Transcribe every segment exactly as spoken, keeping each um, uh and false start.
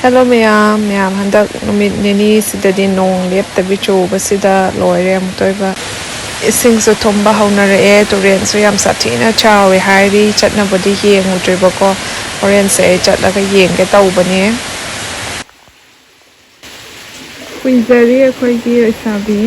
Hello ꯃꯌꯥꯝ, ꯃꯌꯥꯝ ꯍꯟꯗꯛ ꯅꯨꯃꯤꯠ ꯅꯤꯅꯤ ꯁꯤꯗꯗꯤ ꯅꯣꯡ ꯂꯦꯞꯇꯕꯤ ꯆꯨꯕꯁꯤꯗ ꯂꯣꯏꯔꯦ ꯑꯃꯨꯛꯇꯣꯏꯕ꯫ ꯏꯁꯤꯡꯁꯨ ꯊꯨꯝꯕ ꯍꯧꯅꯔꯛꯑꯦ, ꯇꯨꯔꯦꯟꯁꯨ ꯌꯥꯝ ꯁꯥꯊꯤꯅ ꯆꯥꯎꯋꯦ ꯍꯥꯏꯔꯤ꯫ ꯆꯠꯅꯕꯗꯤ ꯌꯦꯡꯉꯨꯗ꯭ꯔꯤꯕꯀꯣ, ꯍꯣꯔꯦꯟꯁꯦ ꯑꯩ ꯆꯠꯂꯒ ꯌꯦꯡꯒꯦ ꯇꯧꯕꯅꯦ꯫ ꯀꯨꯏꯖꯔꯤ ꯑꯩꯈꯣꯏꯒꯤ ꯂꯩꯁꯥꯕꯤ꯫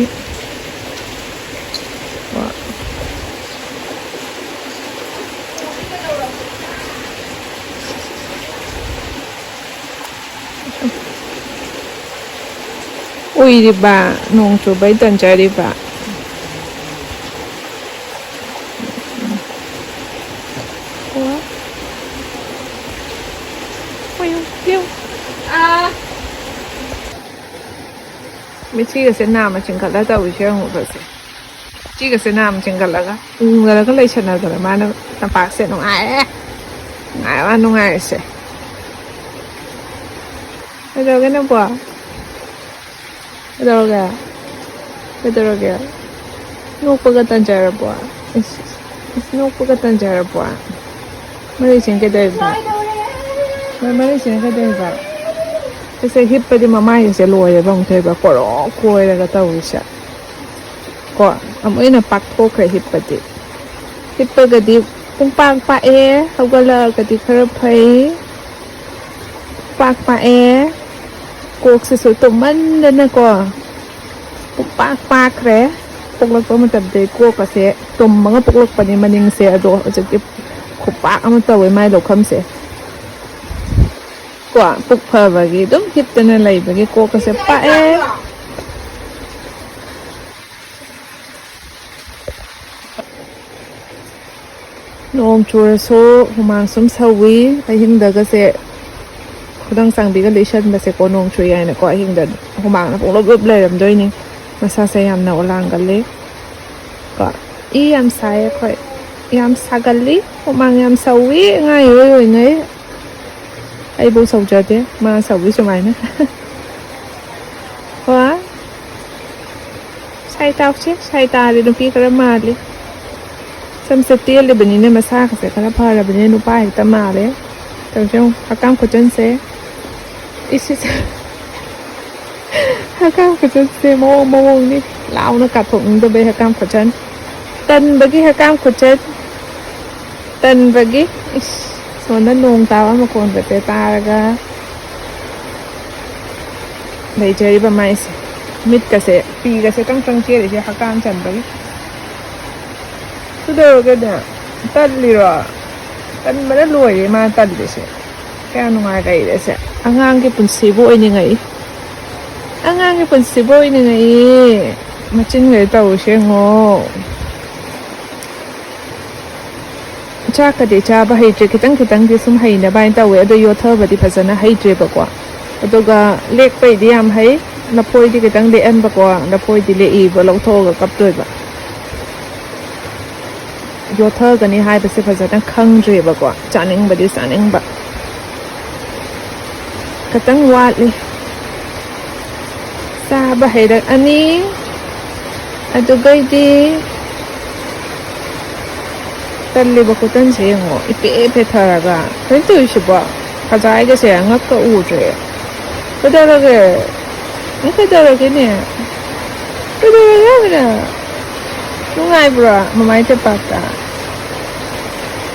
ꯎꯏꯔꯤꯕ, ꯅꯣꯡ ꯆꯨꯕꯩ ꯇꯟꯖꯔꯤꯕ꯫ ꯃꯤꯠꯁꯤꯒꯁꯦ ꯅꯥꯝꯃ ꯆꯤꯡꯈꯠꯂ ꯇꯧꯔꯤꯁꯦ ꯌꯦꯡꯉꯨꯕꯁꯦ꯫ ꯁꯤꯒꯁꯦ ꯅꯥꯝ ꯆꯤꯡꯈꯠꯂꯒ ꯎꯅꯔꯒ ꯂꯩꯁꯟꯅꯗꯅ ꯃꯥꯅ ꯇꯝꯄꯥꯛꯁꯦ ꯅꯨꯡꯉꯥꯏꯔꯦ꯫ ꯅꯨꯡꯉꯥꯏꯔꯦ, ꯃꯥ ꯅꯨꯡꯉꯥꯏꯔꯤꯁꯦ꯫ ꯀꯩꯗꯧꯔꯒꯦ ꯅꯪꯕꯣ? ꯀꯩꯗꯧꯔꯒꯦ? ꯀꯩꯗꯧꯔꯒꯦ? ꯅꯣꯛꯄꯒ ꯇꯟꯖꯔꯕꯣ? ꯏꯁ, ꯏꯁ, ꯅꯣꯛꯄꯒ ꯇꯟꯖꯔꯕꯣ? ꯃꯔꯩꯁꯤꯅ ꯀꯩꯗꯧꯔꯤꯕ? ꯃꯣꯏ ꯃꯔꯩꯁꯤꯅ ꯀꯩꯗꯧꯔꯤꯕ? ꯁꯤꯁꯦ ꯍꯤꯞꯄꯗꯤ ꯃꯃꯥꯏꯒꯁꯦ ꯂꯣꯏꯔꯦꯕ ꯑꯃꯨꯛꯇꯣꯏꯕ, ꯀꯣꯔꯣꯛ ꯀꯣꯏꯔꯒ ꯇꯧꯔꯤꯁꯦ꯫ ꯀꯣ, ꯑꯃꯨꯛ ꯍꯦꯟꯅ ꯄꯥꯛꯊꯣꯛꯈ꯭ꯔꯦ ꯍꯤꯞꯄꯗꯤ꯫ ꯍꯤꯞꯄꯒꯗꯤ ꯄꯨꯡꯄꯥꯛ ꯄꯥꯛꯑꯦ, ꯍꯧꯒꯠꯂꯛꯑꯒꯗꯤ ꯈꯔ ꯐꯩ꯫ ꯄꯥꯛ ꯄꯥꯛꯑꯦ꯫ ꯀꯣꯛꯁꯤꯁꯨ ꯇꯨꯝꯃꯟꯗꯅꯀꯣ, ꯄꯨꯡꯄꯥꯛ ꯄꯥꯛꯈ꯭ꯔꯦ꯫ ꯄꯣꯛꯂꯛꯄ ꯃꯇꯝꯗ ꯀꯣꯛꯀꯁꯦ ꯇꯨꯝꯃꯒ ꯄꯣꯛꯂꯛꯄꯅꯦ ꯃꯅꯤꯡꯁꯦ, ꯑꯗꯣ ꯍꯧꯖꯤꯛꯇꯤ ꯈꯨꯄꯥꯛ ꯑꯃ ꯇꯧꯋꯦ ꯃꯥꯏ ꯂꯧꯐꯝꯁꯦ꯫ ꯀꯣ, ꯄꯨꯛ ꯐꯕꯒꯤ ꯑꯗꯨꯝ ꯍꯤꯞꯇꯅ ꯂꯩꯕꯒꯤ ꯀꯣꯛꯀꯁꯦ ꯄꯥꯛꯑꯦ꯫ ꯅꯣꯡ ꯆꯨꯔꯁꯨ ꯍꯨꯃꯥꯡ ꯁꯨꯝ ꯁꯧꯋꯤ꯫ ꯑꯍꯤꯡꯗꯒꯁꯦ ꯈꯨꯗꯥꯡ ꯆꯥꯡꯕꯤꯒ ꯂꯤꯁꯟꯕꯁꯦꯀꯣ, ꯅꯣꯡ ꯆꯨꯏ ꯍꯥꯏꯅꯀꯣ, ꯑꯍꯤꯡꯗ ꯍꯨꯃꯥꯡꯅ ꯄꯨꯡꯂꯨꯞ ꯂꯨꯞ ꯂꯩꯔꯝꯗꯣꯏꯅꯤ꯫ ꯃꯁꯥꯁꯦ ꯌꯥꯝꯅ ꯑꯣꯂꯥꯡꯒꯜꯂꯤ꯫ ꯀꯣ, ꯏ ꯌꯥꯝ ꯁꯥꯏ ꯑꯩꯈꯣꯏ꯫ ꯌꯥꯝ ꯁꯥꯒꯜꯂꯤ꯫ ꯍꯨꯃꯥꯡ ꯌꯥꯝ ꯁꯧꯋꯤ꯫ ꯑꯉꯥꯡ ꯏꯑꯣꯏ ꯑꯣꯏꯉꯩ꯫ ꯑꯩꯕꯨ ꯁꯧꯖꯗꯦ꯫ ꯃꯥ ꯁꯧꯋꯤ ꯁꯨꯃꯥꯏꯅ꯫ ꯀꯣ꯫ ꯁꯥꯏ ꯇꯥꯎꯁꯦ, ꯁꯥꯏ ꯇꯥꯔꯦ, ꯅꯨꯄꯤ ꯈꯔ ꯃꯥꯜꯂꯤ꯫ ꯁꯝꯁꯦ ꯇꯦꯜꯂꯤꯕꯅꯤꯅ ꯃꯁꯥꯒꯁꯦ ꯈꯔ ꯐꯔꯕꯅꯤꯅ ꯅꯨꯄꯥ ꯍꯦꯛꯇ ꯃꯥꯜꯂꯦ꯫ ꯇꯧꯔꯤꯁꯦ ꯌꯦꯡꯉꯨ, ꯍꯛꯀꯥꯝ ꯈꯨꯆꯟꯁꯦ꯫ ꯏꯁ, ꯏꯁ꯫ ꯍꯀꯥꯝ ꯈꯨꯆꯟꯁꯦ ꯃꯑꯣꯡ ꯃꯑꯣꯡꯅꯤ꯫ ꯂꯥꯎꯅ ꯀꯥꯞꯊꯣꯛꯅꯤꯡꯗꯕꯩ ꯍꯀꯥꯝ ꯈꯨꯆꯟ꯫ ꯇꯟꯕꯒꯤ ꯍꯀꯥꯝ ꯈꯨꯆꯟ꯫ ꯇꯟꯕꯒꯤ꯫ ꯏꯁ, ꯁꯣꯝꯗ ꯅꯣꯡ ꯇꯥꯕ ꯃꯈꯣꯟꯒꯁꯦ ꯇꯥꯔꯒ ꯂꯩꯖꯔꯤꯕ ꯃꯥꯏꯁꯦ꯫ ꯃꯤꯠꯀꯁꯦ, ꯄꯤꯒꯁꯦ ꯀ꯭ꯔꯪ ꯀ꯭ꯔꯪ ꯆꯦꯜꯂꯤꯁꯦ ꯍꯀꯥꯝ ꯆꯟꯕꯒꯤ꯫ ꯀꯩꯗꯧꯔꯒꯦꯅꯦ? ꯇꯜꯂꯤꯔꯣ? ꯇꯟꯕꯅ ꯂꯣꯏꯔꯦ ꯃꯥ ꯇꯜꯂꯤꯁꯦ꯫ ꯀꯌꯥ ꯅꯨꯡꯉꯥꯏ ꯂꯩꯔꯦꯁꯦ꯫ ꯑꯉꯥꯡꯒꯤ ꯄꯨꯟꯁꯤꯕꯨ ꯑꯣꯏꯅꯤꯡꯉꯛꯏ꯫ ꯑꯉꯥꯡꯒꯤ ꯄꯨꯟꯁꯤꯕꯨ ꯑꯣꯏꯅꯤꯡꯉꯛꯏ꯫ ꯃꯆꯤꯟꯈꯩ ꯇꯧꯔꯤꯁꯦ ꯌꯦꯡꯉꯣ꯫ ꯆꯥꯛꯀꯗꯤ ꯆꯥꯕ ꯍꯩꯇ꯭ꯔꯦ, ꯈꯤꯇꯪ ꯈꯤꯇꯪꯗꯤ ꯁꯨꯝ ꯍꯩꯅꯕ ꯍꯥꯏꯅ ꯇꯧꯋꯦ, ꯑꯗꯣ ꯌꯣꯠꯊꯕꯗꯤ ꯐꯖꯅ ꯍꯩꯇ꯭ꯔꯦꯕꯀꯣ꯫ ꯑꯗꯨꯒ ꯂꯦꯛꯄꯩꯗꯤ ꯌꯥꯝ ꯍꯩ, ꯂꯐꯣꯏꯗꯤ ꯈꯤꯇꯪ ꯂꯦꯛꯍꯟꯕꯀꯣ, ꯂꯐꯣꯏꯗꯤ ꯂꯦꯛꯏꯕ ꯂꯧꯊꯣꯛꯑꯒ ꯀꯞꯇꯣꯏꯕ꯫ ꯌꯣꯠꯊꯒꯅꯤ ꯍꯥꯏꯕꯁꯦ ꯐꯖꯅ ꯈꯪꯗ꯭ꯔꯦꯕꯀꯣ꯫ ꯆꯥꯅꯤꯡꯕꯗꯤ ꯆꯥꯅꯤꯡꯕ꯫ ꯈꯤꯇꯪ ꯋꯥꯠꯂꯤ꯫ ꯆꯥꯕ ꯍꯩꯔꯛꯑꯅꯤ꯫ ꯑꯗꯨꯒꯩꯗꯤ ꯇꯜꯂꯤꯕ ꯈꯨꯇꯟꯁꯦ ꯌꯦꯡꯉꯣ꯫ ꯏꯄꯦ ꯄꯦꯊꯔꯒ꯫ ꯀꯩꯅꯣ ꯇꯧꯔꯤꯁꯤꯕꯣ? ꯈꯖꯥꯏꯒꯁꯦ ꯉꯛꯀ ꯎꯗ꯭ꯔꯦ꯫ ꯀꯩꯗꯧꯔꯒꯦ? ꯅꯪ ꯀꯩꯗꯧꯔꯒꯦꯅꯦ? ꯀꯩꯗꯧꯔꯒꯦ ꯍꯥꯏꯕꯅꯦ? ꯅꯨꯡꯉꯥꯏꯕ꯭ꯔꯣ ꯃꯃꯥꯏ ꯆꯄꯥꯛꯇ?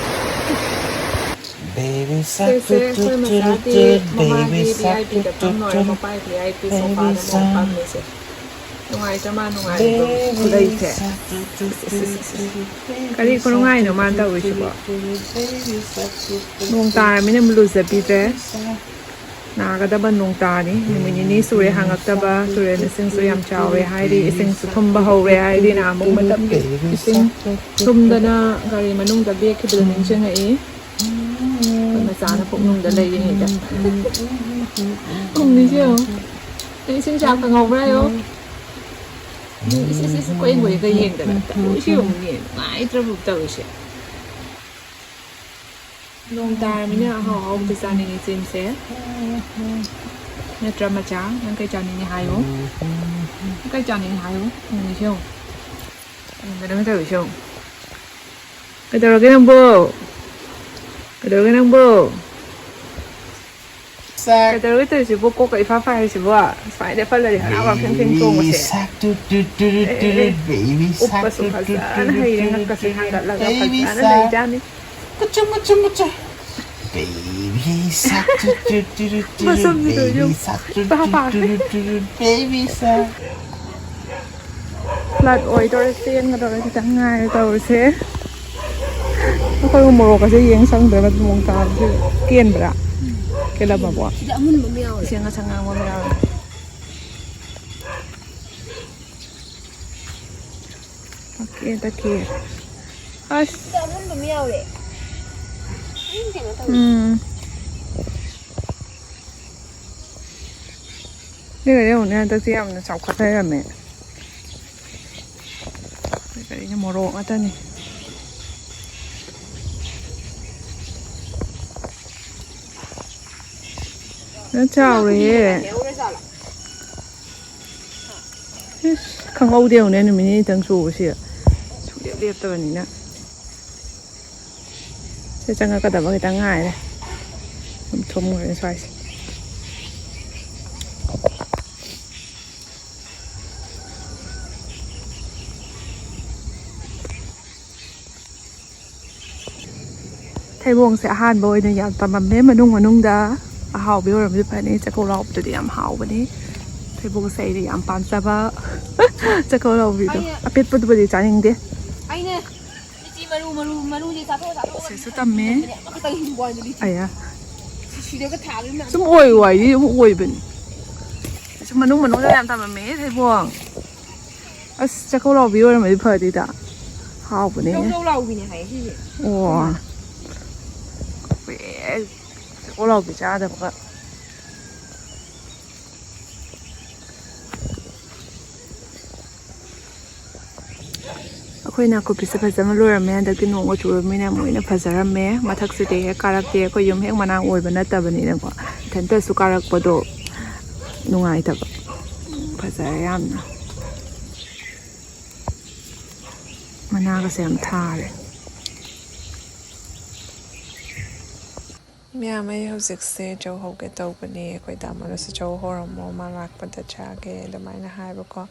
Baby shark, ꯁꯤꯁꯦ ꯑꯩꯈꯣꯏ ꯃꯆꯥꯗꯤ ꯃꯃꯥꯒꯤ ꯚꯤ ꯑꯥꯏ ꯄꯤꯗ ꯐꯝ ꯂꯣꯏꯔꯦ, ꯃꯄꯥꯒꯤ ꯚꯤ ꯑꯥꯏ ꯄꯤ ꯁꯣꯐꯥꯗ ꯑꯃꯨꯛ ꯐꯝꯃꯤꯁꯦ꯫ ꯅꯨꯡꯉꯥꯏꯇ꯭ꯔ ꯃꯥ ꯅꯨꯡꯉꯥꯏꯕꯗꯣ ꯈꯨꯗꯩꯁꯦ꯫ ꯀꯔꯤ ꯈꯨꯅꯨꯡꯉꯥꯏꯅꯣ ꯃꯥꯅ ꯇꯧꯔꯤꯁꯤꯕꯣ? ꯅꯣꯡ ꯇꯥꯔꯃꯤꯅ ꯑꯃꯨꯛ ꯂꯨꯖꯕꯤꯗ꯭ꯔꯦ꯫ ꯅꯥꯒꯗꯕ ꯅꯣꯡ ꯇꯥꯔꯤ꯫ ꯅꯨꯃꯤꯠ ꯅꯤꯅꯤ ꯁꯨꯔꯦ ꯍꯥꯡꯉꯛꯇꯕ꯫ ꯇꯨꯔꯦꯜ ꯏꯁꯤꯡꯁꯨ ꯌꯥꯝ ꯆꯥꯎꯔꯦ ꯍꯥꯏꯔꯤ꯫ ꯏꯁꯤꯡꯁꯨ ꯊꯨꯝꯕ ꯍꯧꯔꯦ ꯍꯥꯏꯔꯤ꯫ ꯅꯍꯥꯟꯃꯨꯛ ꯃꯇꯝꯒꯤ ꯏꯁꯤꯡ ꯊꯨꯝꯗꯅ ꯒꯥꯔꯤ ꯃꯅꯨꯡꯗ ꯂꯦꯛꯈꯤꯕꯗꯣ ꯅꯤꯡꯁꯤꯡꯉꯛꯏ꯫ ꯑꯩꯈꯣꯏ ꯃꯆꯥꯅ ꯄꯨꯛꯅꯨꯡꯗ ꯂꯩꯔꯤꯉꯩꯗ꯫ ꯄꯨꯛꯅꯤꯡꯁꯦ ꯌꯦꯡꯉꯣ꯫ ꯅꯪ ꯏꯁꯤꯡ ꯆꯥꯛꯇ ꯉꯧꯕ꯭ꯔꯥ ꯍꯥꯏꯌꯣ꯫ ꯏꯁ, ꯏꯁ, ꯏꯁ, ꯀꯣꯏ ꯀꯣꯏꯒ ꯌꯦꯡꯗꯅ ꯇꯧꯔꯤꯁꯤ ꯌꯦꯡꯉꯨꯅꯦ꯫ ꯅꯨꯡꯉꯥꯏꯇ꯭ꯔꯕꯨ ꯇꯧꯔꯤꯁꯦ꯫ ꯅꯣꯡ ꯇꯥꯔꯃꯤꯅ ꯑꯍꯥꯎ ꯑꯍꯥꯎꯕꯗ ꯆꯥꯅꯤꯡꯉꯤ ꯆꯤꯟꯁꯦ꯫ ꯅꯠꯇ꯭ꯔ ꯃꯆꯥ? ꯅꯪ ꯀꯩ ꯆꯥꯅꯤꯡꯉꯤ ꯍꯥꯏꯌꯨ꯫ ꯅꯪ ꯀꯩ ꯆꯥꯅꯤꯡꯉꯤ ꯍꯥꯏꯌꯨ꯫ ꯌꯦꯡꯉꯨꯁꯤ ꯌꯦꯡꯉꯨ꯫ ꯌꯦꯡꯕꯗ ꯀꯩꯗꯧꯔꯤꯁꯤ ꯌꯦꯡꯉꯨ꯫ ꯀꯩꯗꯧꯔꯒꯦ ꯅꯪꯕꯣ? ꯀꯩꯗꯧꯔꯒꯦ ꯅꯪꯕꯣ? ꯀꯩꯗꯧꯔꯒꯦ ꯇꯧꯔꯤꯁꯤꯕꯣ? ꯀꯣꯛꯀ ꯏꯐꯥ ꯐꯥꯏ ꯍꯥꯏꯁꯤꯕꯣ? ꯁꯨꯃꯥꯏꯅ ꯂꯦꯞꯍꯜꯂꯗꯤ ꯍꯔꯥꯎ ꯍꯔꯥꯎ ꯐꯦꯡ ꯐꯦꯡ ꯆꯣꯡꯕꯁꯦ꯫ ꯁꯥꯛ ꯇꯨ ꯇꯨ ꯇꯨ ꯇꯨ ꯇꯨ, ꯑꯦ, baby ꯁꯥꯛ ꯎꯞꯄꯁꯨ ꯇꯨ ꯇꯨ ꯇꯨ ꯐꯖꯅ ꯇꯨ ꯍꯩꯔꯦ, ꯇꯨ ꯉꯛꯀꯁꯦ ꯇꯨ ꯇꯨ, ꯊꯥꯡꯒꯠꯂꯒ baby ꯐꯖꯅ ꯁꯥꯛ ꯂꯩꯖꯥꯠꯅꯤ꯫ ꯀꯨꯆꯨ ꯃꯨꯆꯨ ꯃꯨꯆꯨ꯫ Baby ꯁꯥꯛ ꯇꯨ ꯇꯨ ꯇꯨ ꯇꯨ ꯇꯨ ꯇꯨ, ꯃꯁꯝꯁꯤꯗ baby ꯌꯦꯡꯉꯨ꯫ ꯁꯥꯛ ꯇꯨ ꯏꯄꯥ ꯇꯨ ꯇꯨ ꯄꯥꯔꯦ꯫ ꯇꯨ ꯇꯨ ꯇꯨ, baby ꯁꯥꯛ꯫ Flood ꯑꯣꯏꯗꯣꯔꯦ, ꯆꯦꯟꯒꯗꯧꯔꯦ, ꯈꯤꯇꯪ ꯉꯥꯏꯔꯦ ꯇꯧꯔꯤꯁꯦ꯫ ꯑꯩꯈꯣꯏ ꯃꯣꯔꯣꯛꯀꯁꯦ ꯌꯦꯡ ꯁꯪꯗ꯭ꯔꯕ ꯅꯣꯡ ꯇꯥꯕꯁꯦ꯫ ꯀꯦꯟꯕ꯭ꯔꯥ? ꯀꯦꯜꯂꯝꯃꯕꯣ? ꯁꯤꯗ ꯑꯃꯨꯟꯕ ꯑꯃ ꯌꯥꯎꯔꯦ꯫ ꯏꯁꯤꯡ ꯑꯁꯪ ꯉꯥꯡꯕ ꯑꯃ ꯌꯥꯎꯔꯦ꯫ ꯇꯀꯦ, ꯇꯀꯦ꯫ ꯑꯁ꯫ ꯁꯤꯗ ꯑꯃꯨꯟꯕ ꯑꯃ ꯌꯥꯎꯔꯦ꯫ ꯑꯩꯅ ꯀꯩꯅꯣ ꯇꯧꯔꯦ꯫ ꯎꯝ꯫ ꯅꯣꯏꯒ ꯌꯦꯡꯉꯨꯅꯦ, ꯍꯟꯗꯛꯇꯤ ꯌꯥꯝꯅ ꯆꯥꯎꯈꯠ ꯂꯩꯔꯝꯃꯦ꯫ ꯀꯔꯤꯅꯣ, ꯃꯣꯔꯣꯛ ꯉꯥꯛꯇꯅꯤ꯫ ꯐꯖꯅ ꯆꯥꯎꯔꯦꯍꯦ꯫ ꯏꯁ, ꯈꯪꯍꯧꯗꯦ ꯌꯦꯡꯉꯨꯅꯦ, ꯅꯨꯃꯤꯠ ꯅꯤꯅꯤꯇꯪ ꯆꯨꯕꯁꯤꯗ꯫ ꯁꯨꯡꯂꯦꯞ ꯂꯦꯞꯇꯕꯅꯤꯅ꯫ ꯁꯤ ꯆꯪꯉꯛꯀꯗꯕ ꯈꯤꯇꯪ ꯉꯥꯏꯔꯦ꯫ ꯑꯗꯨꯝ ꯊꯨꯝꯈ꯭ꯔꯦ ꯁ꯭ꯋꯥꯏꯁꯦ꯫ ꯊꯩꯕꯣꯡꯁꯦ ꯑꯍꯥꯟꯕ ꯑꯣꯏꯅ ꯌꯥꯝ ꯄꯥꯝꯃꯝꯃꯦ꯫ ꯃꯅꯨꯡ ꯃꯅꯨꯡꯗ ꯑꯍꯥꯎꯕꯤ ꯑꯣꯏꯔꯝꯕꯗꯤ ꯐꯅꯤ꯫ ꯆꯥꯛꯀꯧ ꯂꯥꯎꯕꯗꯨꯗꯤ ꯌꯥꯝ ꯍꯥꯎꯕꯅꯤ꯫ ꯊꯩꯕꯣꯡꯁꯦ ꯑꯩꯅ ꯌꯥꯝ ꯄꯥꯝꯖꯕ꯫ ꯆꯥꯛꯀꯧ ꯂꯥꯎꯕꯤꯗꯣ꯫ ꯑꯩꯅ ꯑꯄꯤꯛꯄꯗꯨꯕꯨꯗꯤ ꯆꯥꯅꯤꯡꯗꯦ꯫ ꯑꯩꯅ ꯂꯤꯆꯤ ꯃꯔꯨ, ꯃꯔꯨ, ꯃꯔꯨꯁꯦ ꯆꯥꯊꯣꯛꯑ, ꯆꯥꯊꯣꯑ ꯁꯤꯁꯨ ꯇꯝꯃꯦ꯫ ꯑꯃꯈꯛꯇꯪ ꯍꯤꯡꯕ ꯋꯥꯅꯤ ꯂꯤꯆꯤ꯫ ꯑꯌꯥ꯫ ꯁꯤꯗꯒ ꯊꯥꯕ ꯃꯌꯥꯝ꯫ ꯁꯨꯝ ꯑꯣꯏ ꯋꯥꯏꯗꯤ ꯑꯗꯨꯝ ꯑꯣꯏꯕꯅꯤ꯫ ꯁꯨꯝ ꯃꯅꯨꯡ ꯃꯅꯨꯡꯗ ꯌꯥꯝ ꯊꯝꯃꯝꯃꯦ ꯊꯩꯕꯣꯡ꯫ ꯑꯁ, ꯆꯥꯛꯀꯧ ꯂꯥꯎꯕꯤ ꯑꯣꯏꯔꯝꯃꯗꯤ ꯐꯗꯤꯗ꯫ ꯍꯥꯎꯕꯅꯦ꯫ ꯖꯧ ꯖꯧ ꯂꯥꯎꯕꯤꯅꯦ ꯍꯥꯏꯌꯦ ꯁꯤꯁꯦ꯫ ꯑꯣ꯫ ꯀꯨꯏꯔꯦ ꯆꯥꯛꯀꯧ ꯂꯥꯎꯕꯤ ꯆꯥꯗꯕꯒ꯫ ꯑꯩꯈꯣꯏ ꯅꯥꯀꯨꯞꯄꯤꯁꯦ ꯐꯖꯅ ꯂꯣꯏꯔꯝꯃꯦ꯫ ꯍꯟꯗꯛꯇꯤ ꯅꯣꯡꯒ ꯆꯨꯔꯕꯅꯤꯅ ꯑꯃꯨꯛ ꯍꯦꯟꯅ ꯐꯖꯔꯝꯃꯦ꯫ ꯃꯊꯛꯁꯤꯗꯤ ꯍꯦꯛ ꯀꯥꯔꯛꯇꯦ, ꯑꯩꯈꯣꯏ ꯌꯨꯝ ꯍꯦꯛ ꯃꯅꯥꯛ ꯑꯣꯏꯕ ꯅꯠꯇꯕꯅꯤꯅꯀꯣ꯫ ꯏꯊꯟꯇꯁꯨ ꯀꯥꯔꯛꯄꯗꯣ ꯅꯨꯡꯉꯥꯏꯇꯕ꯫ ꯐꯖꯔꯦ ꯌꯥꯝꯅ꯫ ꯃꯅꯥꯒꯁꯦ ꯌꯥꯝ ꯊꯥꯔꯦ꯫ ꯃꯌꯥꯝ, ꯑꯩ ꯍꯧꯖꯤꯛꯁꯦ ꯆꯧ ꯍꯧꯒꯦ ꯇꯧꯕꯅꯦ꯫ ꯑꯩꯈꯣꯏ ꯇꯥꯃꯣꯅꯁꯨ "ꯆꯧ ꯍꯧꯔꯝꯃꯣ, ꯃꯥ ꯂꯥꯛꯄꯗ ꯆꯥꯒꯦ" ꯑꯗꯨꯃꯥꯏꯅ ꯍꯥꯏꯕꯀꯣ꯫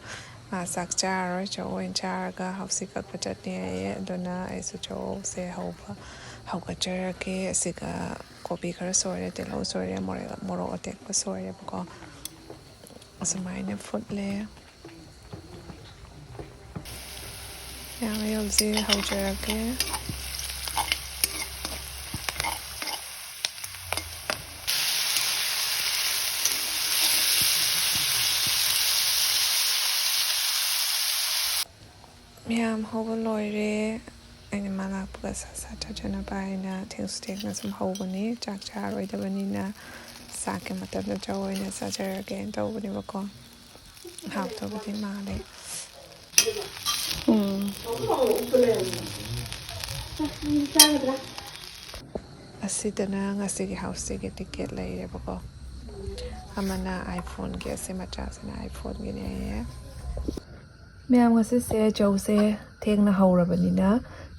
ꯃꯥ ꯆꯥꯛ ꯆꯥꯔꯔꯣꯏ, ꯆꯧ ꯑꯣꯏꯅ ꯆꯥꯔꯒ ꯍꯥꯎꯁꯤ ꯀꯛꯄ ꯆꯠꯅꯤ ꯍꯥꯏꯌꯦ꯫ ꯑꯗꯨꯅ ꯑꯩꯁꯨ ꯆꯧꯁꯦ ꯍꯧꯕ ꯍꯧꯒꯠꯆꯔꯒꯦ꯫ ꯑꯁꯤꯒ ꯀꯣꯕꯤ ꯈꯔ ꯁꯣꯏꯔꯦ, ꯇꯤꯜꯍꯧ ꯁꯣꯏꯔꯦ, ꯃꯣꯔꯦ-, ꯃꯣꯔꯣꯛ ꯑꯇꯦꯛꯄ ꯁꯣꯏꯔꯦꯕꯀꯣ꯫ ꯑꯁꯨꯃꯥꯏꯅ ꯐꯨꯠꯂꯦ꯫ ꯃꯌꯥꯝ, ꯑꯩ ꯍꯧꯖꯤꯛ ꯍꯧꯖꯔꯒꯦ꯫ ꯃꯌꯥꯝ, ꯍꯧꯕ ꯂꯣꯏꯔꯦ꯫ ꯑꯩꯅ ꯃꯥ ꯂꯥꯛꯄꯒ ꯁꯠ ꯁꯠ ꯆꯥꯖꯅꯕ ꯍꯥꯏꯅ ꯊꯦꯡꯁꯨ ꯊꯦꯡꯅ ꯁꯨꯝ ꯍꯧꯕꯅꯤ꯫ ꯆꯥꯛ ꯆꯥꯔꯣꯏꯗꯕꯅꯤꯅ ꯆꯥꯛꯀꯤ ꯃꯇꯝꯗ ꯆꯧ ꯑꯣꯏꯅ ꯆꯥꯖꯔꯒꯦꯅ ꯇꯧꯕꯅꯦꯕꯀꯣ꯫ ꯍꯥꯎꯗꯧꯕꯗꯤ ꯃꯥꯜꯂꯦ꯫ ꯎꯝ꯫ ꯑꯁꯤꯗꯅ ꯉꯁꯤꯒꯤ ꯍꯥꯎꯁꯤꯒꯤ ꯇꯤꯀꯦꯠ ꯂꯩꯔꯦꯕꯀꯣ꯫ ꯑꯃꯅ iPhone-ꯒꯤ, ꯑꯁꯤ ꯃꯆꯥꯁꯤꯅ iPhone-ꯒꯤꯅꯦꯌꯦ꯫ ꯃꯌꯥꯝ, ꯉꯁꯤꯁꯦ ꯆꯧꯁꯦ ꯊꯦꯡꯅ ꯍꯧꯔꯕꯅꯤꯅ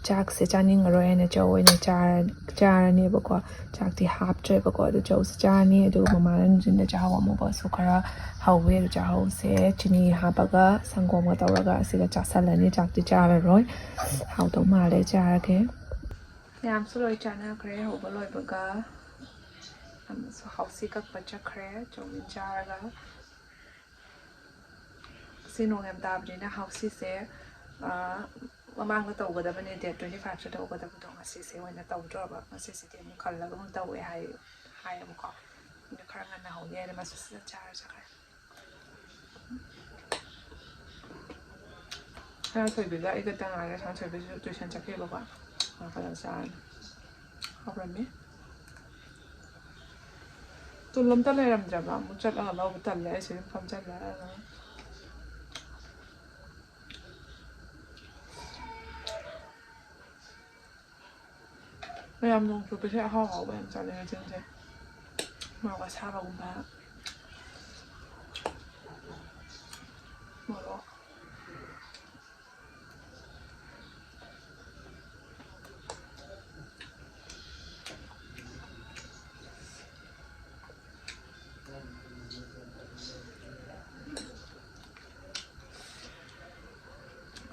ꯆꯥꯛꯁꯦ ꯆꯥꯅꯤꯡꯉꯔꯣꯏ ꯍꯥꯏꯅ ꯆꯧ ꯑꯣꯏꯅ ꯆꯥꯔ-, ꯆꯥꯔꯅꯦꯕꯀꯣ꯫ ꯆꯥꯛꯇꯤ ꯍꯥꯞꯇ꯭ꯔꯦꯕꯀꯣ꯫ ꯑꯗꯨ ꯆꯧꯁꯦ ꯆꯥꯔꯅꯤ꯫ ꯑꯗꯨꯒ ꯃꯃꯥꯅ ꯅꯨꯡꯊꯤꯟꯗ ꯆꯥꯛꯍꯥꯎ ꯑꯃꯨꯕꯁꯨ ꯈꯔ ꯍꯧꯋꯦ꯫ ꯑꯗꯨ ꯆꯥꯛꯍꯥꯎꯁꯦ ꯆꯤꯅꯤ ꯍꯥꯞꯄꯒ ꯁꯪꯒꯣꯝꯒ ꯇꯧꯔꯒ ꯑꯁꯤꯒ ꯆꯥꯁꯜꯂꯅꯤ꯫ ꯆꯥꯛꯇꯤ ꯆꯥꯔꯔꯣꯏ꯫ ꯍꯥꯎꯗꯧ ꯃꯥꯜꯂꯦ, ꯆꯥꯔꯒꯦ꯫ ꯃꯌꯥꯝꯁꯨ ꯂꯣꯏ ꯆꯥꯅꯈ꯭ꯔꯦ꯫ ꯍꯧꯕ ꯂꯣꯏꯕꯒ ꯑꯃꯁꯨ ꯍꯥꯎꯁꯤ ꯀꯛꯄ ꯆꯠꯈ꯭ꯔꯦ, ꯆꯧꯃꯤꯟ ꯆꯥꯔꯒ꯫ ꯉꯁꯤ ꯅꯣꯡ ꯌꯥꯝ ꯇꯥꯕꯅꯤꯅ ꯍꯥꯎꯁꯤꯁꯦ, ꯑꯥ, ꯃꯃꯥꯡꯗ ꯇꯧꯒꯗꯕꯅꯦ, date twenty five-ꯇ ꯇꯧꯒꯗꯕꯗꯣ, ꯉꯁꯤꯁꯦ ꯑꯣꯏꯅ ꯇꯧꯗ꯭ꯔꯕ꯫ ꯉꯁꯤꯁꯤꯗꯤ ꯑꯃꯨꯛ ꯈꯜꯂꯒ ꯑꯃꯨꯛ ꯇꯧꯋꯦ ꯍꯥꯏ-, ꯍꯥꯏꯌꯦꯕꯀꯣ꯫ ꯑꯗꯨ ꯈꯔ ꯉꯟꯅ ꯍꯧꯅꯤ ꯍꯥꯏꯅ ꯃꯁꯤꯁꯤꯗ ꯆꯥꯔ ꯆꯠꯈ꯭ꯔꯦ꯫ ꯁꯅꯥꯊꯣꯏꯕꯤꯒ ꯑꯩꯒꯇ ꯉꯥꯏꯔꯦ꯫ ꯁꯅꯥꯊꯣꯏꯕꯤꯁꯨ tuition ꯆꯠꯈꯤꯕꯀꯣ꯫ ꯃꯥ ꯈꯛꯇꯪ ꯆꯥꯔꯅꯤ꯫ ꯍꯧꯔꯝꯃꯤ꯫ ꯇꯨꯜ ꯑꯝꯇ ꯂꯩꯔꯝꯗ꯭ꯔꯕ꯫ ꯑꯃꯨꯛ ꯆꯠꯂꯒ ꯂꯧꯕ ꯇꯜꯂꯦ꯫ ꯑꯩ ꯁꯤꯗ ꯐꯝꯖꯜꯂꯒ꯫ ꯃꯌꯥꯝ, ꯅꯣꯡ ꯆꯨꯕꯁꯦ ꯑꯍꯥꯎ ꯑꯍꯥꯎꯕ ꯌꯥꯝ ꯆꯥꯅꯤꯡꯉꯦ ꯆꯤꯟꯁꯦ꯫ ꯃꯣꯔꯣꯛ ꯑꯁꯥꯕꯒꯨꯝꯕ꯫ ꯃꯣꯔꯣꯛ꯫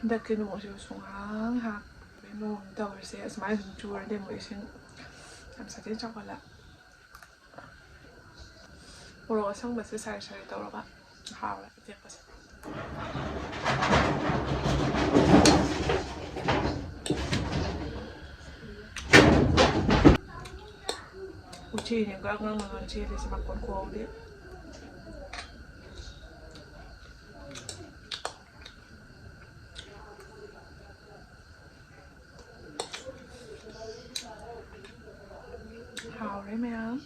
ꯍꯟꯗꯛꯀꯤ ꯅꯣꯡꯁꯤꯁꯨ ꯁꯨꯡꯍꯥꯡ ꯍꯥꯡꯗꯕꯩ ꯃꯑꯣꯡ ꯇꯧꯔꯤꯁꯦ꯫ ꯑꯁꯨꯃꯥꯏꯅ ꯁꯨꯝ ꯆꯨꯔꯗꯤ ꯑꯃꯨꯛ ꯏꯁꯤꯡ ꯌꯥꯝ ꯁꯥꯊꯤꯅ ꯆꯥꯎꯈꯠꯂꯦ꯫ ꯃꯣꯔꯣꯛ ꯑꯁꯪꯕꯁꯦ ꯁꯥꯔꯤ ꯁꯥꯔꯤ ꯇꯧꯔꯒ ꯍꯥꯎꯔꯦ ꯑꯇꯦꯛꯄꯁꯦ꯫ ꯎꯆꯤꯅꯦ ꯒ꯭ꯔꯪ ꯒ꯭ꯔꯪ ꯒ꯭ꯔꯪ ꯆꯦꯜꯂꯤꯁꯦ ꯃꯈꯣꯟ ꯈꯨꯍꯧꯗꯤ꯫ ꯍꯥꯎꯔꯦ ꯃꯌꯥꯝ꯫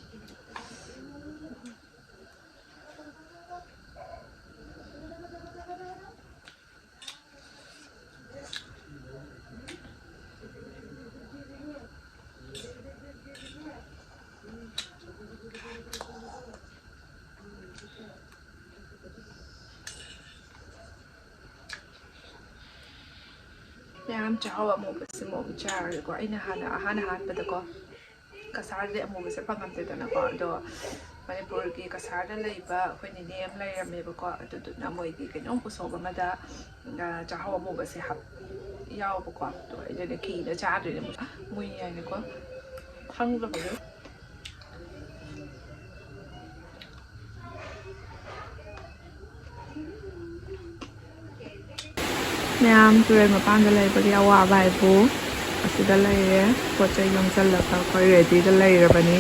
ꯃꯌꯥꯝ ꯆꯥꯛꯍꯥꯎ ꯑꯃꯨꯕꯁꯤꯃꯨꯛ ꯆꯥꯔꯒꯦꯀꯣ꯫ ꯑꯩꯅ ꯍꯥꯟꯅ ꯑꯍꯥꯟ ꯑꯍꯥꯟꯕꯗꯀꯣ ꯀꯁꯥꯔꯗꯗꯤ ꯑꯃꯨꯕꯁꯦ ꯐꯪꯉꯝꯗꯦꯗꯅꯀꯣ꯫ ꯑꯗꯣ ꯃꯅꯤꯄꯨꯔꯒꯤ ꯀꯁꯥꯔꯗ ꯂꯩꯕ ꯑꯩꯈꯣꯏ ꯅꯤꯅꯦ ꯑꯃ ꯂꯩꯔꯝꯃꯦꯕꯀꯣ꯫ ꯑꯗꯨꯗꯨꯅ ꯃꯣꯏꯒꯤ ꯀꯩꯅꯣꯝ ꯎꯁꯣꯞ ꯑꯃꯗ, ꯑ, ꯆꯥꯛꯍꯥꯎ ꯑꯃꯨꯕꯁꯦ ꯍꯥꯞ-, ꯌꯥꯎꯕꯀꯣ꯫ ꯑꯗꯣ ꯑꯩꯗꯨꯅ ꯀꯤꯅ ꯆꯥꯗꯣꯏꯅꯦ꯫ ꯃꯨꯏ ꯍꯥꯏꯅꯀꯣ꯫ ꯈꯪꯗꯕꯒꯤ꯫ ꯃꯌꯥꯝ ꯇꯨꯔꯦꯜ ꯃꯄꯥꯟꯗ ꯂꯩꯕꯒꯤ ꯑꯋꯥꯕ ꯍꯥꯏꯕꯨ ꯑꯁꯤꯗ ꯂꯩꯔꯦ꯫ ꯄꯣꯠ ꯆꯩ ꯌꯣꯝꯁꯤꯜꯂꯒ ꯑꯩꯈꯣꯏ ꯔꯦꯗꯤꯗ ꯂꯩꯔꯕꯅꯤ꯫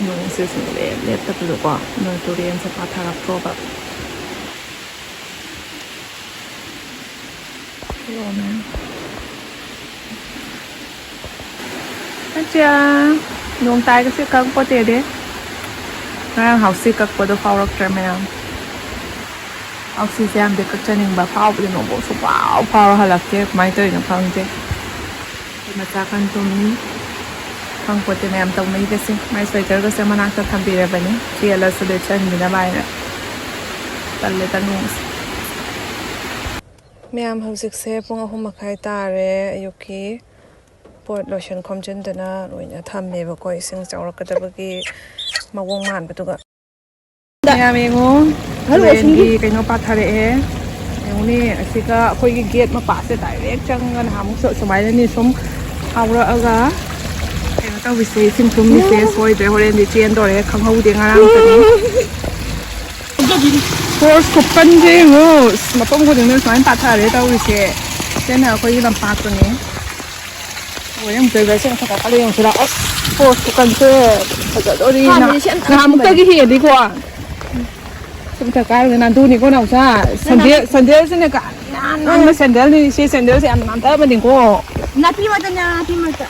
ꯅꯣꯡꯁꯦ ꯁꯨꯡꯂꯦꯞ ꯂꯦꯞꯇꯕꯗꯣꯀꯣ, ꯅꯣꯏ ꯇꯨꯔꯦꯟꯁꯦ ꯄꯥꯊꯔꯛꯇ꯭ꯔꯣꯕ꯫ ꯌꯦꯡꯉꯣ ꯃꯌꯥꯝ꯫ ꯑꯆꯥ, ꯅꯣꯡ ꯇꯥꯏꯒꯁꯦ ꯀꯛꯄꯣꯠꯇꯦꯗꯦ꯫ ꯉꯔꯥꯡ ꯍꯥꯎꯁꯤ ꯀꯛꯄꯗꯣ ꯐꯥꯎꯔꯛꯇ꯭ꯔꯦ ꯃꯌꯥꯝ꯫ ꯍꯥꯎꯁꯤꯁꯦ ꯌꯥꯝꯗꯤ ꯀꯛꯆꯅꯤꯡꯕ, ꯐꯥꯎꯕꯗꯤ ꯅꯣꯡꯐꯥꯎ ꯁꯨꯡꯐꯥꯎ ꯐꯥꯎꯔ ꯍꯜꯂꯛꯇꯦ꯫ ꯀꯃꯥꯏꯅ ꯇꯧꯔꯤꯅꯣ ꯈꯪꯗꯦ꯫ ꯑꯩ ꯃꯆꯥ ꯀꯟ ꯇꯨꯝꯃꯤ꯫ ꯈꯪꯄꯣꯠꯇꯦ ꯃꯌꯥꯝ ꯇꯧꯅꯩꯒꯁꯦ꯫ ꯃꯥꯏ ꯁ꯭ꯋꯦꯇꯔꯒꯁꯦ ꯃꯅꯥꯛꯇ ꯊꯝꯕꯤꯔꯕꯅꯤ꯫ ꯆꯦꯜꯂꯁꯨ ꯂꯤꯠꯁꯟꯈꯤꯅꯕ ꯍꯥꯏꯅ꯫ ꯇꯜꯂꯦꯗ ꯅꯣꯡꯁꯦ꯫ ꯃꯌꯥꯝ ꯍꯧꯖꯤꯛꯁꯦ ꯄꯨꯡ ꯑꯍꯨꯝ ꯃꯈꯥꯏ ꯇꯥꯔꯦ ꯑꯌꯨꯛꯀꯤ꯫ ꯄꯣꯠ ꯂꯣꯏꯁꯤꯟ ꯈꯣꯝꯖꯤꯟꯗꯅ ꯂꯣꯏꯅ ꯊꯝꯃꯦꯕꯀꯣ, ꯏꯁꯤꯡ ꯆꯥꯎꯔꯛꯀꯗꯕꯒꯤ ꯃꯑꯣꯡ ꯃꯥꯟꯕꯗꯨꯒ꯫ ꯃꯌꯥꯝ ꯌꯦꯡꯉꯣ, ꯍꯜꯂꯣ, ꯇꯨꯔꯦꯟꯒꯤ ꯁꯤꯡꯒꯤ ꯀꯩꯅꯣ ꯄꯥꯊꯔꯛꯑꯦ꯫ ꯌꯦꯡꯉꯨꯅꯦ, ꯑꯁꯤꯒ ꯑꯩꯈꯣꯏꯒꯤ ꯒꯦꯠ ꯃꯄꯥꯁꯦ ꯗꯥꯏꯔꯦꯛ ꯆꯪꯉꯒ ꯅꯍꯥꯟꯃꯨꯛꯁꯨ ꯑꯁꯨꯃꯥꯏꯅꯅꯤ ꯁꯨꯝ ꯐꯥꯎꯔꯛꯑꯒ ꯀꯩꯅꯣ ꯇꯧꯔꯤꯁꯦ꯫ ꯏꯁꯤꯡ ꯊꯨꯝꯒꯤꯁꯦ ꯁꯣꯏꯗ꯭ꯔꯦ, ꯍꯣꯔꯦꯟꯗꯤ ꯆꯦꯟꯗꯣꯔꯦ, ꯈꯪꯍꯧꯗꯦ ꯉꯔꯥꯡ ꯆꯠꯂꯤ꯫ ꯐꯣꯔꯁ ꯈꯨꯀꯟꯁꯦ ꯌꯦꯡꯉꯣ, ꯑꯁ, ꯃꯐꯝ ꯈꯨꯗꯤꯡꯗ ꯁꯨꯃꯥꯏꯅ ꯄꯥꯊꯔꯦ ꯇꯧꯔꯤꯁꯦ꯫ ꯁꯤꯅ ꯑꯩꯈꯣꯏꯒꯤ ꯂꯝꯄꯥꯛꯇꯨꯅꯦ꯫ ꯍꯣꯔꯦꯟ ꯑꯃꯨꯛꯇ ꯁꯤ ꯃꯊꯛ ꯀꯥꯈꯠꯂ ꯌꯦꯡꯉꯨꯁꯤꯔꯥ? ꯑꯁ, ꯐꯣꯔꯁ ꯈꯨꯀꯟꯁꯦ ꯐꯖꯗꯣꯔꯤ꯫ ꯍꯥꯟꯅꯗꯤ ꯁꯤ ꯌꯥꯝ ꯅꯍꯥꯟꯃꯨꯛꯇꯒꯤ ꯍꯦꯜꯂꯤꯀꯣ꯫ ꯁꯤ ꯃꯊꯛ ꯀꯥꯏꯕꯗ ꯅꯥꯟꯊꯨꯅꯤꯀꯣ ꯅꯥꯎꯆꯥ꯫ ꯁꯟꯗꯦꯜ, ꯁꯟꯗꯦꯜꯁꯤꯅ ꯀ-, ꯌꯥꯝ ꯅꯥꯟꯕ ꯁꯦꯟꯗꯜꯅꯤ꯫ ꯁꯤ ꯁꯦꯟꯗꯦꯜꯁꯦ ꯌꯥꯝ ꯅꯥꯟꯊꯕꯅꯤꯀꯣ꯫ ꯅꯥꯄꯤ ꯃꯔꯛꯇꯅꯦ, ꯅꯥꯄꯤ ꯃꯔꯛꯇ꯫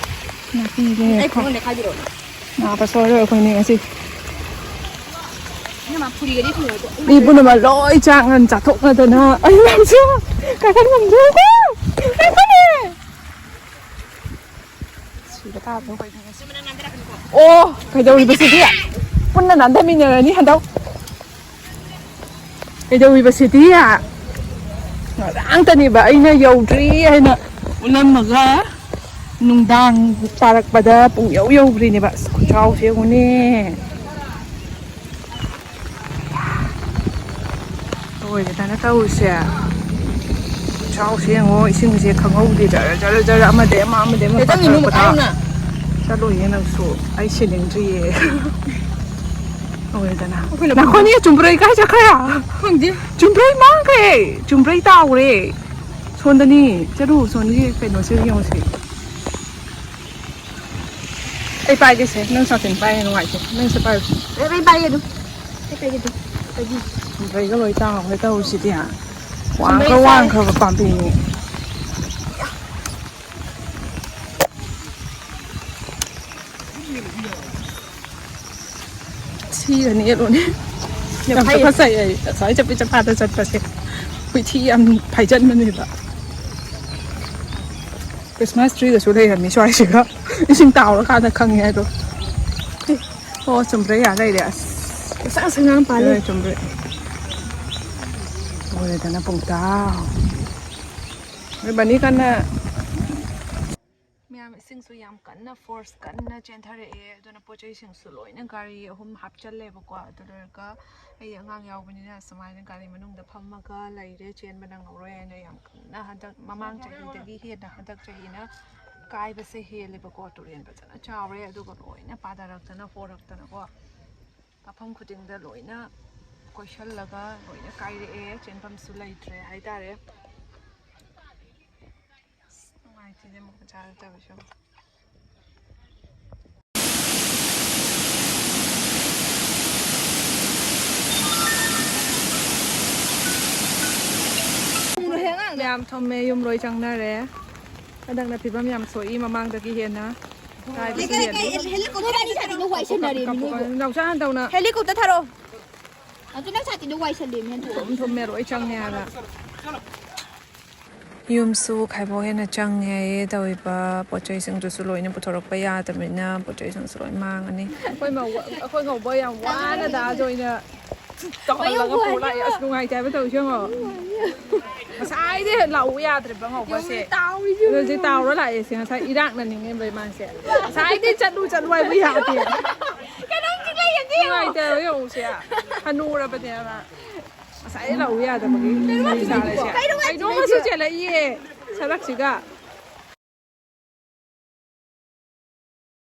ꯅꯥꯄꯤꯁꯦ ꯑꯩ ꯈꯣꯡꯅꯦ ꯈꯥꯏꯕꯤꯔꯛꯑꯣ꯫ ꯅꯥꯕ ꯁꯣꯏꯔꯣꯏ ꯑꯩꯈꯣꯏꯅꯤ ꯉꯁꯤ꯫ ꯏꯅꯝꯃ, ꯐꯨꯔꯤꯒꯗꯤ ꯐꯨꯔꯣꯏꯀꯣ꯫ ꯃꯤ ꯄꯨꯝꯅꯃꯛ ꯂꯣꯏ ꯆꯥꯛ ꯉꯟ ꯆꯥꯊꯣꯛꯅꯗꯅ ꯑꯩ ꯅꯥꯎꯆꯥ ꯀꯥꯈꯠ ꯉꯝꯗ꯭ꯔꯦꯀꯣ꯫ ꯉꯥꯏꯈꯣꯅꯦ꯫ ꯁꯤꯕ ꯇꯥꯕ꯭ꯔꯣ ꯀꯩꯅꯣ ꯉꯁꯤ? ꯑꯣ, ꯀꯩꯗꯧꯔꯤꯕ ꯁꯤꯗꯤ? ꯄꯨꯟꯅ ꯅꯥꯟꯊꯃꯤꯟꯅꯔꯅꯤ ꯍꯟꯗꯛ꯫ ꯀꯩꯗꯧꯔꯤꯕ ꯁꯤꯗꯤ? ꯉꯔꯥꯡꯇꯅꯦꯕ ꯑꯩꯅ ꯌꯧꯗ꯭ꯔꯤ ꯍꯥꯏꯅ ꯎꯠꯂꯝꯃꯒ, ꯅꯨꯡꯗꯥꯡ ꯇꯥꯔꯛꯄꯗ ꯄꯨꯡ ꯌꯧ ꯌꯧꯈ꯭ꯔꯤꯅꯦꯕ꯫ ꯑꯁ, ꯈꯨꯆꯥꯎꯁꯦ ꯌꯦꯡꯉꯨꯅꯦ꯫ ꯂꯣꯏꯔꯦꯗꯅ ꯇꯧꯔꯤꯁꯦ꯫ ꯏꯆꯥꯎꯁꯦ ꯌꯦꯡꯉꯣ, ꯏꯁꯤꯡꯁꯦ ꯈꯪꯍꯧꯗꯦ꯫ ꯖꯔ, ꯖꯔ, ꯖꯔ, ꯑꯃꯗꯩ ꯑꯃ, ꯑꯃꯗꯩ ꯑꯃ ꯀꯩꯗꯧꯔꯤꯅꯣ ꯄꯥꯊꯔꯛꯄꯗ꯫ ꯃꯈꯥꯗꯅ? ꯆꯠꯂꯣꯏꯌꯦ ꯅꯪꯁꯨ, ꯑꯩ ꯁꯤꯅꯤꯡꯗ꯭ꯔꯤꯌꯦ꯫ ꯂꯣꯏꯔꯦꯗꯅ꯫ ꯑꯩꯈꯣꯏ ꯂꯧꯕꯨꯛ ꯅꯈꯣꯏꯅꯤ ꯆꯨꯝꯕ꯭ꯔꯩ ꯀꯥꯏ ꯆꯠꯈ꯭ꯔꯦ? ꯈꯪꯗꯦ꯫ ꯆꯨꯝꯕ꯭ꯔꯩ ꯃꯥꯡꯈ꯭ꯔꯦ꯫ ꯆꯨꯝꯕ꯭ꯔꯩ ꯇꯥꯎꯔꯦ꯫ ꯁꯣꯝꯗꯅꯤ꯫ ꯆꯠꯂꯨ, ꯁꯣꯝꯒꯤ ꯀꯩꯅꯣꯁꯦ ꯌꯦꯡꯉꯨꯁꯦ꯫ ꯑꯩ ꯄꯥꯏꯒꯦꯁꯦ, ꯅꯪ ꯁꯥꯇꯤꯟ ꯄꯥꯏ ꯅꯨꯡꯉꯥꯏꯇꯦ, ꯅꯪꯁꯦ ꯄꯥꯏꯌꯨꯁꯦ꯫ ꯑꯩ, ꯑꯩ ꯄꯥꯏꯒꯦ ꯑꯗꯨꯝ꯫ ꯑꯩ ꯄꯥꯏꯒꯦ ꯑꯗꯨꯝ꯫ ꯄꯥꯏꯕꯤꯌꯨ꯫ ꯁꯨꯝꯕ꯭ꯔꯩꯒ ꯂꯣꯏ ꯇꯥꯍꯧꯔꯦ ꯇꯧꯔꯤꯁꯤꯗꯤ꯫ ꯁꯨꯝꯕ꯭ꯔꯩ ꯋꯥꯡꯈ꯭ꯔ ꯁꯥꯏ꯫ ꯋꯥꯡꯈ꯭ꯔꯕ ꯄꯥꯝꯕꯤꯅꯤ꯫ ꯁꯤꯔꯅꯤ ꯌꯦꯠꯂꯣꯅꯦ꯫ ꯌꯥꯝ ꯌꯥꯝ ꯐꯩ꯫ ꯇꯨꯀꯠꯆꯩ ꯑꯩ꯫ ꯑꯁ꯭ꯋꯥꯏ ꯆꯠꯄꯤ ꯆꯠꯄꯥꯗ ꯆꯠꯄꯁꯦ꯫ ꯍꯨꯏꯊꯤ ꯌꯥꯝ ꯐꯥꯏꯖꯟꯕꯅꯦꯕ꯫ ꯈ꯭ꯔꯤꯁꯃꯥꯁ ꯇ꯭ꯔꯤꯒꯁꯨ ꯂꯩꯔꯝꯃꯤ ꯁ꯭ꯋꯥꯏꯁꯤꯒ꯫ ꯏꯁꯤꯡ ꯇꯥꯎꯔꯀꯥꯟꯗ ꯈꯪꯉꯦ ꯑꯗꯣ꯫ ꯑꯣ, ꯆꯨꯝꯕ꯭ꯔꯩ ꯌꯥ ꯂꯩꯔꯦ꯫ ꯑꯁ꯫ ꯄꯨꯡꯁꯪ ꯁꯪꯉ ꯄꯥꯜꯂꯦ꯫ ꯂꯣꯏꯔꯦ, ꯆꯨꯝꯕ꯭ꯔꯩ꯫ ꯂꯣꯏꯔꯦꯗꯅ ꯄꯨꯡꯇꯥꯎ꯫ ꯅꯣꯏ ꯕꯅꯤ ꯀꯟꯅ ꯃꯌꯥꯝ ꯏꯁꯤꯡꯁꯨ ꯌꯥꯝ ꯀꯟꯅ ꯐꯣꯔꯁ ꯀꯟꯅ ꯆꯦꯟꯊꯔꯛꯑꯦ꯫ ꯑꯗꯨꯅ ꯄꯣꯠ ꯆꯩꯁꯤꯡꯁꯨ ꯂꯣꯏꯅ ꯒꯥꯔꯤ ꯑꯍꯨꯝ ꯍꯥꯞꯆꯜꯂꯦꯕꯀꯣ꯫ ꯑꯗꯨ ꯂꯣꯏꯔꯒ ꯑꯩ ꯑꯉꯥꯡ ꯌꯥꯎꯕꯅꯤꯅ ꯁꯨꯃꯥꯏꯅ ꯒꯥꯔꯤ ꯃꯅꯨꯡꯗ ꯐꯝꯃꯒ ꯂꯩꯔꯦ꯫ ꯆꯦꯟꯕ ꯅꯪꯍꯧꯔꯣꯏ ꯍꯥꯏꯅ ꯌꯥꯝ ꯀꯟꯅ, ꯍꯟꯗꯛ ꯃꯃꯥꯡ ꯆꯍꯤꯗꯒꯤ ꯍꯦꯟꯅ ꯍꯟꯗꯛ ꯆꯍꯤꯅ ꯀꯥꯏꯕꯁꯦ ꯍꯦꯜꯂꯦꯕꯀꯣ꯫ ꯇꯨꯔꯦꯟ ꯐꯖꯅ ꯆꯥꯎꯔꯦ꯫ ꯑꯗꯨꯒ ꯂꯣꯏꯅ ꯄꯥꯊꯔꯛꯇꯅ ꯍꯣꯔꯛꯇꯅꯀꯣ꯫ ꯃꯐꯝ ꯈꯨꯗꯤꯡꯗ ꯂꯣꯏꯅ ꯀꯣꯏꯁꯜꯂꯒ ꯂꯣꯏꯅ ꯀꯥꯏꯔꯛꯑꯦ꯫ ꯆꯦꯟꯐꯝꯁꯨ ꯂꯩꯇ꯭ꯔꯦ ꯍꯥꯏꯇꯥꯔꯦ꯫ ꯑꯁ, ꯅꯨꯡꯉꯥꯏꯇꯦꯅꯦ, ꯑꯃꯨꯛ ꯃꯆꯥꯗ ꯇꯧꯔꯤꯁꯦ ꯌꯦꯡꯉꯣ꯫ ꯃꯌꯥꯝ ꯊꯨꯝꯃꯦ, ꯌꯨꯝ ꯂꯣꯏ ꯆꯪꯅꯔꯦ꯫ ꯍꯟꯗꯛꯅ ꯐꯤꯕꯝ ꯌꯥꯝ ꯁꯣꯛꯏ ꯃꯃꯥꯡꯗꯒꯤ ꯍꯦꯟꯅ꯫ ꯀꯥꯏꯕꯁꯨ ꯍꯦꯜꯂꯤ꯫ ꯍꯦꯂꯤꯀꯣꯞꯇꯔ ꯑꯅꯤ ꯁꯥꯇꯤꯟꯗꯣ ꯋꯥꯏ ꯁꯟꯅꯔꯦ ꯃꯤꯅꯤꯕꯨ꯫ ꯅꯥꯎꯆꯥ ꯍꯟꯗꯧꯅ꯫ ꯍꯦꯂꯤꯀꯣꯞꯇꯔ ꯊꯥꯔꯛꯑꯣ꯫ ꯑꯗꯨ ꯅꯪ ꯁꯥꯇꯤꯟꯗꯣ ꯋꯥꯏ ꯁꯜꯂꯦ ꯃꯤ ꯍꯟꯗꯣꯛ꯫ ꯊꯨꯝ ꯊꯨꯝꯃꯦ, ꯂꯣꯏ ꯆꯪꯉꯦ ꯍꯥꯏꯕ꯫ ꯌꯨꯝꯁꯨ ꯈꯥꯏꯕꯣꯛ ꯍꯦꯟꯅ ꯆꯪꯉꯦ ꯍꯥꯏꯌꯦ ꯇꯧꯔꯤꯕ꯫ ꯄꯣꯠ ꯆꯩꯁꯤꯡꯗꯨꯁꯨ ꯂꯣꯏꯅ ꯄꯨꯊꯣꯔꯛꯄ ꯌꯥꯗꯕꯅꯤꯅ ꯄꯣꯠ ꯆꯩꯁꯤꯡꯁꯨ ꯂꯣꯏ ꯃꯥꯡꯉꯅꯤ꯫ ꯑꯩꯈꯣꯏ ꯃꯧ-, ꯑꯩꯈꯣꯏ ꯉꯧꯕ ꯌꯥꯝ ꯋꯥꯅ ꯗꯥꯗ ꯑꯣꯏꯅ ꯇꯧꯍꯜꯂꯒ ꯄꯨꯔ ꯂꯥꯛꯑꯦ꯫ ꯑꯁ, ꯅꯨꯡꯉꯥꯏꯇꯦ ꯍꯥꯏꯕ ꯇꯧꯔꯤꯁꯦ ꯌꯦꯡꯉꯣ꯫ ꯉꯁꯥꯏꯗꯤ ꯂꯥꯛꯎ ꯌꯥꯗ꯭ꯔꯦꯕ ꯉꯧꯕꯁꯦ꯫ ꯇꯥꯎꯔꯤꯁꯦ ꯑꯗꯨ ꯍꯧꯖꯤꯛ ꯇꯥꯎꯔ ꯂꯥꯛꯑꯦ ꯁꯦ꯫ ꯉꯁꯥꯏ ꯏꯔꯥꯛꯅꯅꯤꯡꯉꯦꯕ ꯏꯃꯥꯁꯦ꯫ ꯉꯁꯥꯏꯗꯤ ꯆꯠꯂꯨ ꯆꯠꯂꯨ ꯍꯥꯏꯕ ꯌꯥꯗꯦ꯫ ꯀꯩꯅꯣꯝ ꯆꯤꯛꯂꯛꯑꯦ ꯌꯦꯡꯉꯣ꯫ ꯅꯨꯡꯉꯥꯏꯇꯦ ꯍꯥꯏꯕ ꯌꯦꯡꯉꯨꯁꯦ꯫ ꯍꯅꯨꯔꯕꯅꯦꯕ꯫ ꯉꯁꯥꯏ ꯂꯥꯛꯎ ꯌꯥꯗꯕꯒꯤ ꯀꯩꯅꯣ ꯆꯥꯔꯁꯦ꯫ ꯀꯩꯅꯣ ꯀꯩꯅꯣꯝꯃꯁꯨ ꯆꯦꯜꯂꯛꯏꯌꯦ ꯁꯔꯛꯁꯤꯒ꯫